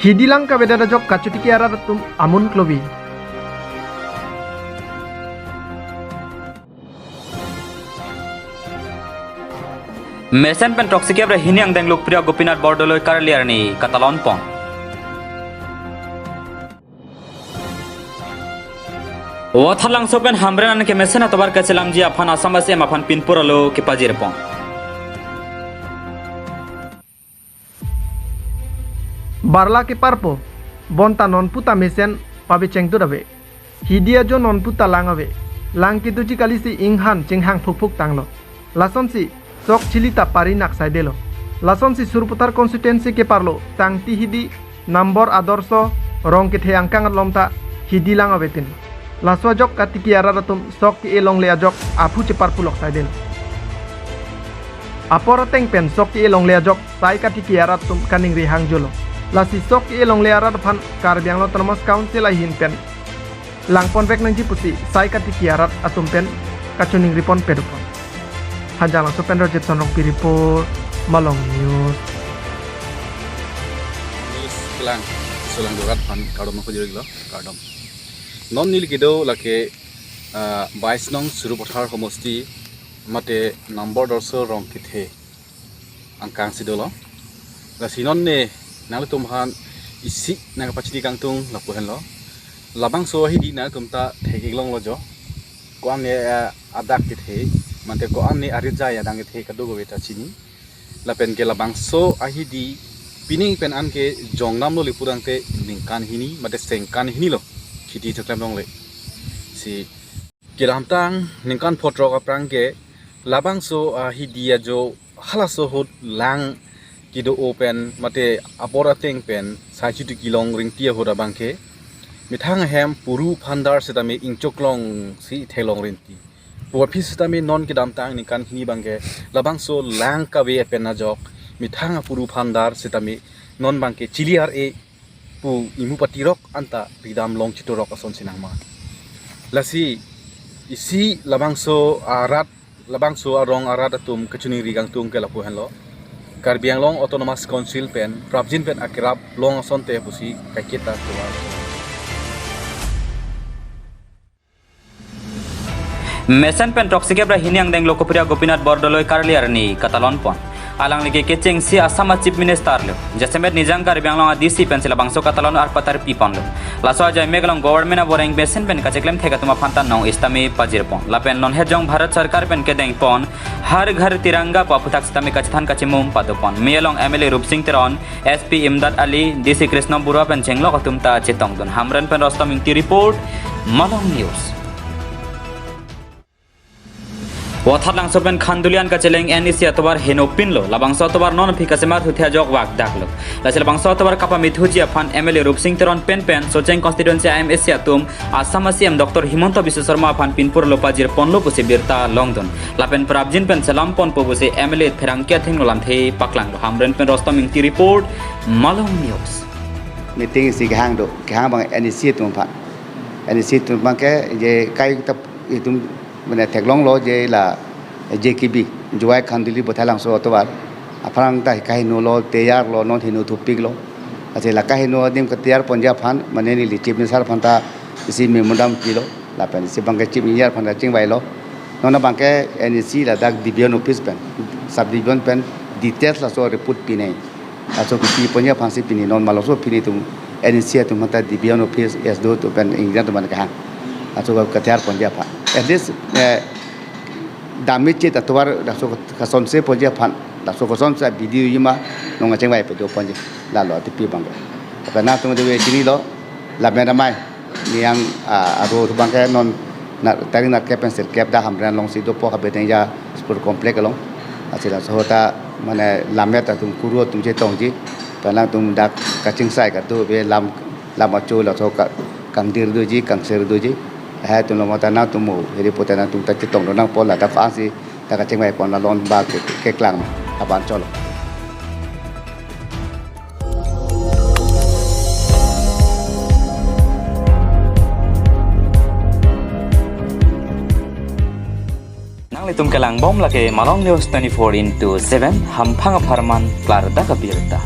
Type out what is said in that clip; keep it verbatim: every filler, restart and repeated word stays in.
Hidi lang kavedet ajok kachotiki arat atum amun klovi. Mesen pen throksi kep ra hini angdeng Lokpriya Gopinath Bordoloi Karli arni katalon pon. Watharlangso pen Hamren an ke mesen atovar kachelamji aphan Assam a-C M aphan pinpur alo kepajir pon. Barla keparpo, bonta non puta mesen pavecheng dut ave. Hidi ajo non puta lang ave. Lang kedoji kali si inghan chinghang phukphuk tanglo. Lasonsi sok chili ta parinak saidelo. Lasonsi Sarupathar constituency keparlo Tangti Hidi, Nambor Adorsho, Rongkethe angkang along ta hidi lang ave tin. Laso ajok katiki arat atum sok ke-e longle ajok aphu cheparpulok saidelo. Apor ateng pen sok ke-e longle ajok sai katiki arat atum kaningri hangjolo. Lasi sok ke-e longle arat aphan Karbi Anglong Autonomous Council ahin pen langponvek nangji pusi sai katiki arat atum pen kachiningri pon pedopon. Hanjanglangso pen Rajit Sonrongpi report, Malong News. News kelang, Solang Dorat aphan kardom nangpajirlo, kardom. Non neli kedo lake, ah, bais nong Sarupathar homosti mate Nambor Adorsho Rongkethe angkang si dolo. Lasi non ne nanglitum aphan isi nangpachini kangtung lapu henlo. Labangso ahidi nanglitum ta thek-ik longlo jo. Ko-an ne, eh, adak kethe, mate ko-an ne arijai adang kethe kadokave ta chini. Lapen ke labangso ahidi pining pen an ke jongdamlo le purangte ningkan hini mate sengkan hini lo khiti theklem longle. Si kedamtang ningkan pho throk aphrang ke labangso ahidi ajo halaso ahut lang kedo-o pen mate apor ateng pen sai chotiki long rinti ahut abang ke methang ahem puru phandar setame ingchok long si theklong rinti. Pu aphi setame non kedamtang ningkan hini abang ke labangso lang kave pen ajok methang apuru phandar setame non abang ke chili ar-e pu imu patirok anta ridam long chitorok ason sinang ma. Lasi isi labangso arat, labangso arong arat atum kachiningri kangtung ke lapu henlo. Karbi Anglong Autonomous Council pen prapjin pen akerap long asonte pusi kaiketa tuar. Mesen pen throksi kep ra hini angdeng Lokpriya Gopinath Bordoloi Karli arni katalon pon. Alangli ke kechengsi Assam a-Chief Minister lo. Jasemet Nijang Karbi Anglong a-D C pensi labangso katalon arpatar pi ponlo. Laso ajai mek along government aboreng mesen pen kacheklem thek atum aphan ta nong istame pajir pon. Lapen non hejong Bharat Sarkar pen kedeng pon Har Ghar Tiranga pu aphuthak sitame kachethan kachimum pado pon. Mei along M L A Rupsing Teron, S P Imdad Ali, D C Krishna Bura pen chenglok atum ta chetongdun. Hamren pen Rostom Ingti report, Malong News. Watharlangso pen Khanduli an kacheleng N E C atovar heno pinlo, labangso atovar non aphi kasemar thuthe ajok vak daklo. Lasi labangso atovar kapamithuji aphan M L A Rupsing Teron pen pen Socheng constituency I M A C atum Assam a-C M Doctor Himanta Biswa Sarma aphan pinpur alo pajir ponlo pusi birta longdun. Lapen prapjin pen selam ponpo pusi M L A pherangke athengno lamthe paklanglo. Hamren pen Rostom Ingti report, Malong News. Meeting isi kehang do, kehang abang N E C atum aphan. N E C atum abang ke je kai ta itum mane theklonglo je la J K B, Jowai Khanduli Bothailangso atovar. Aphrang ta kaheno lo, teyar lo, non heno thupik lo. Ase la kaheno adim kateyar ponji aphan, mane neli Chief Minister aphan ta isi memorandum pilo, lapen isi abang ke Chief Engineer aphan ta chingvailo. Non abang ke N E C ladak division office pen, sub division pen details laso report pinei. Laso kepi ponji aphansi pini non malongso pini atum N E C atum aphanta division office S D O atum pen engineer atum aphan kehang. Laso kateyar ponji aphan. At least, eh, damage atovar laso kasonse ponji aphan. Laso kasonse video yima nong kachingvai pedo ponji. Lalo atipi abang ke. Apena atum do chinilo, lamera mai. Niang, ah, aro atum abang ke non na, tarik nerkep pen sirkep dak Hamren alongsi dopo, Habedengja Sport Complex along. Ase laso ahut ta mane lammet atum kuru atum chetongji. Penang atum dak kachingsai kado ave, lam, lam acho laso ka, kangdir doji, kangser doji. Hai atum lo mata nangtum mo, heri pote nangtum ta chetongdun nangpo, ladak ko-ansi ta kachingvai pon, la lon ba ke, keklang aban cholo. Nanglitum kelangbom lake Malong News twenty-four into seven, hamphang apharman klardak abirta.